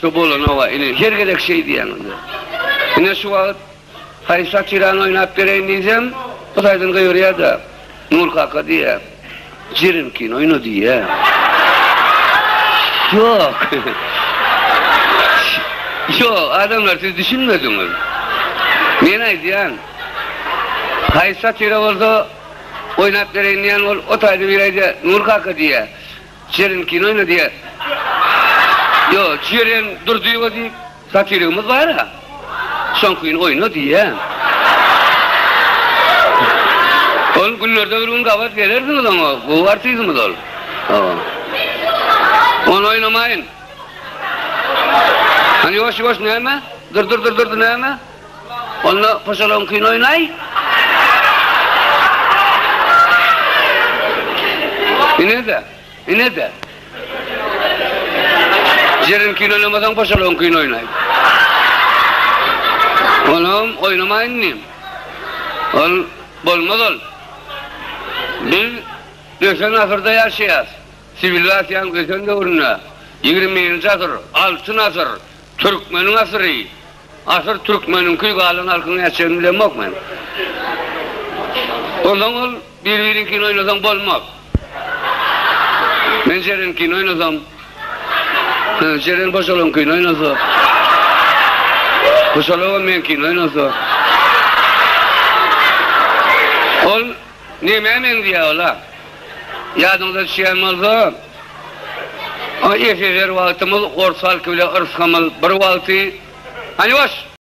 Şu bolanoga ine her gezek şeý diýýäňiz. Ine şu wagt haýsy satirany oýnap bereýin diýsem, bu taýdan gygyrýar-da, Nur kaka diýýär, Jerenkini oýna diýýär. Ýok. Ýok, adamlar siz düşünmediňiz. Men aýdýan, haýsy satira bolsa oýnap bereýin diýýän ol o taýda biri aýdýar, Nur kaka diýýär, Jeren kino oýna diýýär. Ýo, Jeren Durdyýewa diýip satirigimiz bar-a. Şoňkyny oýna diýýär. Ol günlerde bir gün gabat gelersiňiz oňa, gowy artistimiz ol. Hawa. Ony oýnamaýyn. Hany ýuwaş-ýuwaş näme? Dur dur dur dur näme? Onda poşalagyňkyny oýnaý. Ine-de, ine-de. Jereniňkini oýnamasaň, poşalagyňkyny oýnaý. Onam oýnamaýyn diýdim. Ol bolmaz ol. Biz ösen asyrda ýaşaýas. Siwilizasiýanyň ösen döwründe. Ýigrimi birinji asyr, altyn asyr, türkmeniň asyry. Asyr türkmeniňki galan halkyň nätjegini bilemok men. Onsoň ol bir biriňkini oýnasaň bolmaz. Men Jerenkini oýnasam, Jeren Poşalagyňkyny oýnasa, Poşalagam meňkini oýnasa. Ol nämä meňzeýär ol-a? Ýadyňyza düşýän bolsa, o SSR wagtymyz ors halky bilen yrsgamyz bir wagty. Hany ýuwaş!